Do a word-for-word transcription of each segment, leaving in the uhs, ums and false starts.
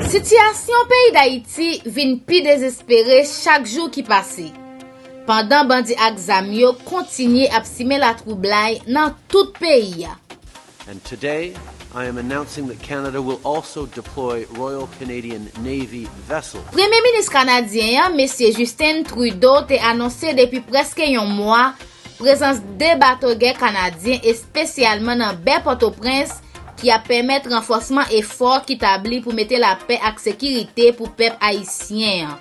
Sitiyasyon peyi Dayiti vin pi dezespere chak jou ki pase, pandan bandi ak zam yo kontinye ap simen latwoublay nan tout peyi a. And today, I am announcing that Canada will also deploy Royal Canadian Navy vessels. Premye minis kanadyen an, Mesye Justin Trudeau, te anonse depi prèske yon mwa prezans de bato gè kanadyen, espesyalman nan bè Pòtoprens, ki ap pèmèt ranfòsman efò ki tabli pou mete lapè ak sekirite pou pèp ayisyen an.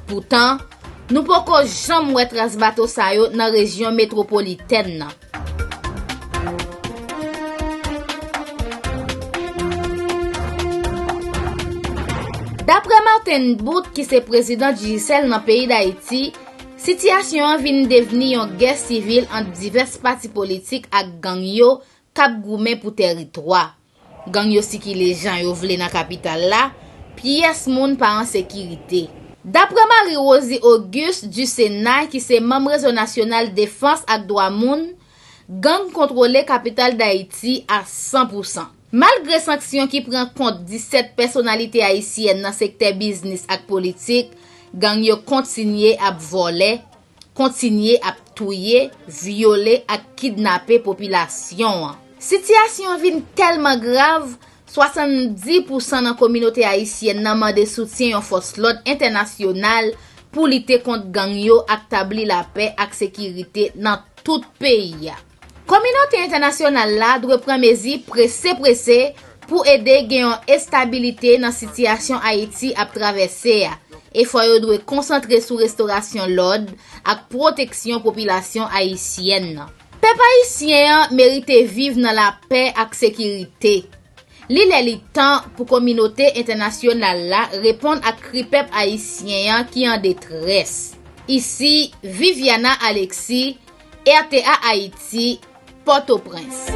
Poutan, nou poko janm wè tras bato sa yo nan rejyon metwopolitèn nan. Daprè Martin Boot, ki se prezidan Digicel nan peyi Dayiti, sitiyasyon an vin devni yon gè sivil ant divès pati politik ak gang yo k ap goumen pou tèritwa. Gang yo sikile jan yo vle nan kapital la, pyès moun pa an sekirite. Daprè Marie Rosie Auguste du Sénat, ki se manm Rezo Nasyonal Defans ak Dwa Moun, gang kontwole kapital Dayiti a san pou san. Malgre sanksyon ki pran kont disèt pèsonalite ayisyèn nan sektè biznis ak politik, gang yo kontinye ap vòlè, kontinye ap touye, vyole ak kidnape popilasyon an. Sitiyasyon an vin tèlman grav, swasanndis pou san nan kominote ayisyèn nan mande soutyen yon fòs lòd entènasyonal pou lite kont gang yo ak tabli lapè ak sekirite nan tout peyi a. Kominote entènasyonal la dwe pran mezi prese prese pou ede gen yon estabilite nan sitiyasyon Ayiti ap travèse a. Efò yo dwe konsantre sou restorasyon lòd ak pwoteksyon popilasyon ayisyèn nan. Pèp ayisyen an merite viv nan lapè ak sekirite. Li lè li tan pou kominote entènasyonal la reponn ak kri pèp ayisyen an ki an detrès. Isi, Viviana Alexis, R T A Ayiti, Pòtoprens.